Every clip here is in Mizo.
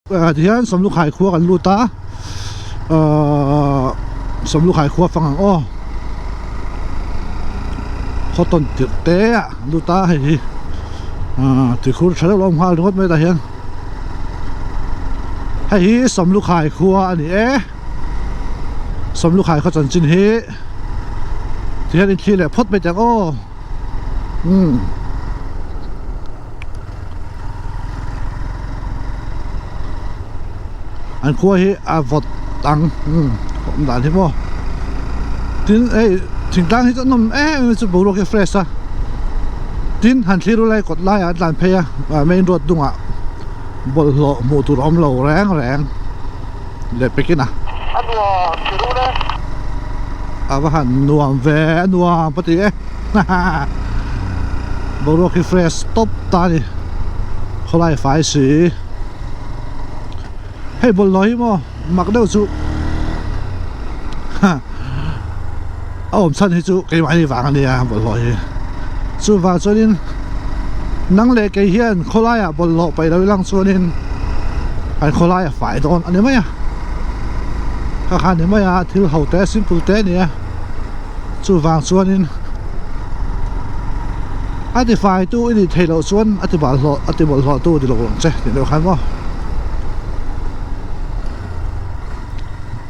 Tihian Sawmlukhai khua kan lut a, ahh Sawmlukhai khua fang ang aw. Khaw tawn tirh te ah lut a hei hi ahh tikhur tha deuh lo awm nghal ringawt mai tah hian. Hei hi Sawmlukhai khua a ni e, Sawmlukhai khaw chanchin hi tihian in thlir leh phawt mai teh ang aw umm. An khua hi a vawt ang umm awm dan hi maw tin hei thingtlang hi chu a nawm em em chu boruak hi a fresh a tin han thlir ula hei kawt laiah an tlan phei a ah main road hnungah bawlhhlawh hmuh tur a awm lo reng reng leh pekin a A nuam ti rul e. A va han nuam ve a nuam ka ti e. Boruak hi fresh tawp ta a ni khawlai fai si hei bawlhhlawh hi maw mak deuh chu a awm chhan hi chu keimahni vang a nia bawlhhlawh hi chuvang chuanin nang leh kei hian khawlaiah bawlhhlawh paih lo ilang chuanin kan khawlai a fai dawn a ni mai a kha kha a ni mai a thil ho te simple te a ni a. Chuvang chuanin a ti faitu i nih theih loh chuan a ti bawlhhlawh a ti bawlhhlawh tu ni lo ang che tih deuh khan maw.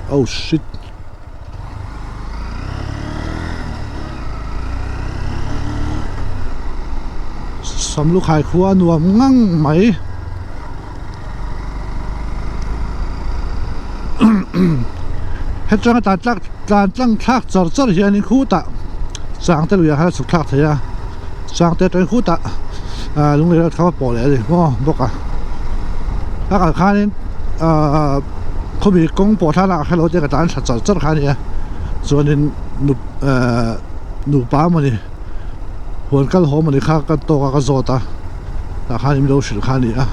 Oh shit. Samlukhai khua a nuam ngang mai. Hetanga tan tlak tlan tlang thlak char char hianin khutah changte luiah hian a chhuk thlak thei a changte atangin khutah ah lunglei vel kha a pawh leh a ni maw bawk a a kal khanin ah khawmi kawng pawh thlalak ah khan lo te ka tlan thla char char kha a ni a chuanin nu ah nupa mawni huan kal haw mawni kha ka tawk a ka zawt a tah khan in lo hrilh kha a ni a.